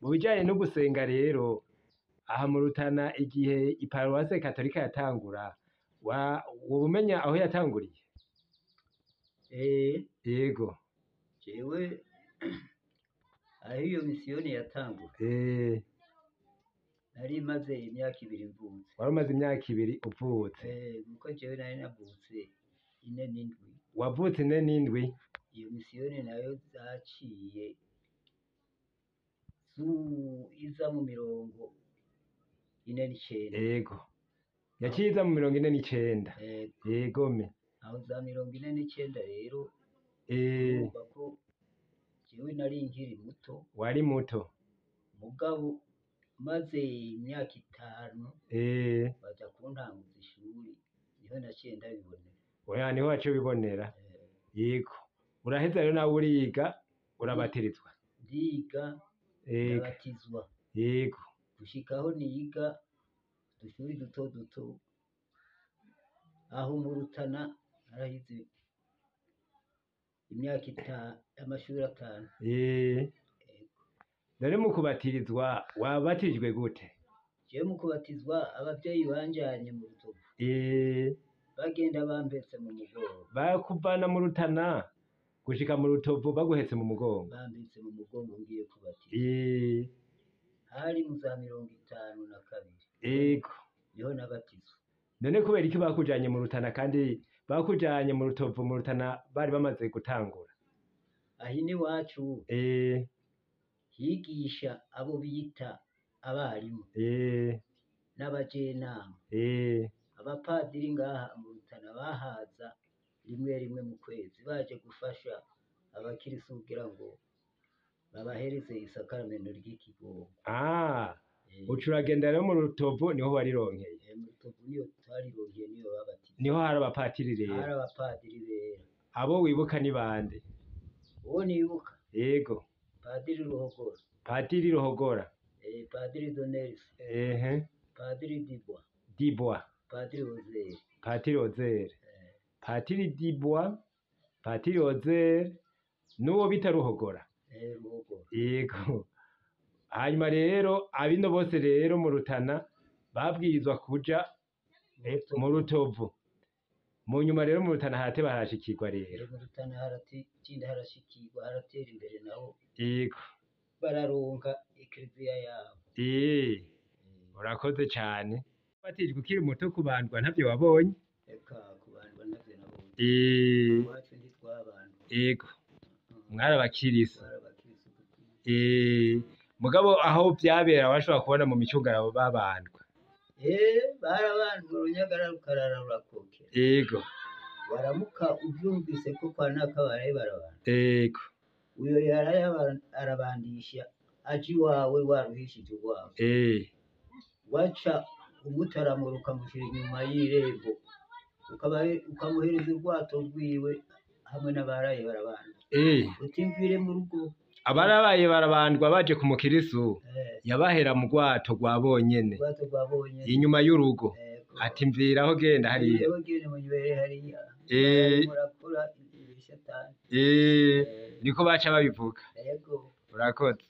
Mu bijanye no gusenga rero, aha mu Rutana igihe iparuwase katolika yatangura, woba umenya aho yatanguriye? Yego. Jewe aho iyo misiyoni yatangura nari maze imyaka 2 mvutse. Wari umaze imyaka 2 uvutse. Kuko jewe nari navutse 47. Wavutse 47? Iyo misiyoni nayo zaciye iza mu 49. Yego. Yaciye iza mu 49. Yego me. Aho za 49 rero urumva ko jewe nari nkiri muto. Wari muto. Mugabo maze imyaka 5 baja kuntanguza ishuri, niho naciye ndabibonera. Oya, niho waciye ubibonera. Yego. Uraheza rero nawe uriga, urabatirizwa. Ndiga, ndabatizwa. Yego. Gushika aho niga udushuri duto duto, aho mu Rutana narahize imyaka amashuri 5. None mu kubatirizwa wabatirijwe gute? Jewe mu kubatizwa abavyeyi banjanye mu Rutovu. Bagenda bampetse mu mugongo. Bakuvana mu Rutana gushika mu Rutovu baguhetse mu mugongo. Bampetse mu mugongo ngiye kubatizwa. Hari mu za 52. Yego. Niho nabatizwa. None kubera iki bakujanye mu Rutana kandi bakujanye mu Rutovu mu Rutana bari bamaze gutangura? Aho iwacu higisha abo bita abarimu n'abajenama. Abapadiri ngaha mu Rutana bahaza rimwe rimwe mu kwezi baje gufasha abakirisu kugira ngo babahereze isakaramento ry'ikigongo. Uca uragenda rero mu Rutovu niho warironkeye. Mu Rutovu niyo twarironkeye, niyo babatiza. Niho hari abapadiri rero. Hari abapadiri bera. Abo wibuka ni bande? Uwo nibuka? Yego. Padiri Ruhogora. Padiri Ruhogora. Padiri Donelsi. Padiri Dibwa. Dibwa. Padiri Ozeri. Padiri Ozeri. Padiri Dibwa, Padiri Ozeri, n'uwo bita Ruhogora. Ruhogora. Yego. Hanyuma rero abino bose rero mu Rutana babwirizwa kuja mu Rutovu. Mu nyuma rero mu Rutana harateba harashikirwa rero. Mu Rutana haratinda harashikirwa, haratera imbere naho. Yego. Bararonka ekleziya yabo. Urakoze cane. Batijwe ukiri muto kubandwa ntavyo wabonye? Eka kubandwa ntavyo nabonye. Iwacu ntitwabandwa. Yego. Mwarabakirisu. Mugabo aho vyabera washobora kubona mu micungararo babandwa. Barabandwa urunyagara rukarara rurakokera. Yego. Waramuka uvyumvise ko kwa naka baraye barabandwa. Yego. Uyo yaraye arabandisha aje iwawe waruhishije urwawe. Waca umutaramura ukamushira inyuma y'irembo, ukamuhereza urwato rwiwe hamwe n'abaraye barabandwa. Utimvire mu rugo. Abarabaye barabandwa baje ku mukirisu yabahera mu rwato rwa bonyene. Inyuma y'urugo. Ati mviraho genda hariya. Niko baca babivuga. Yego. Urakoze.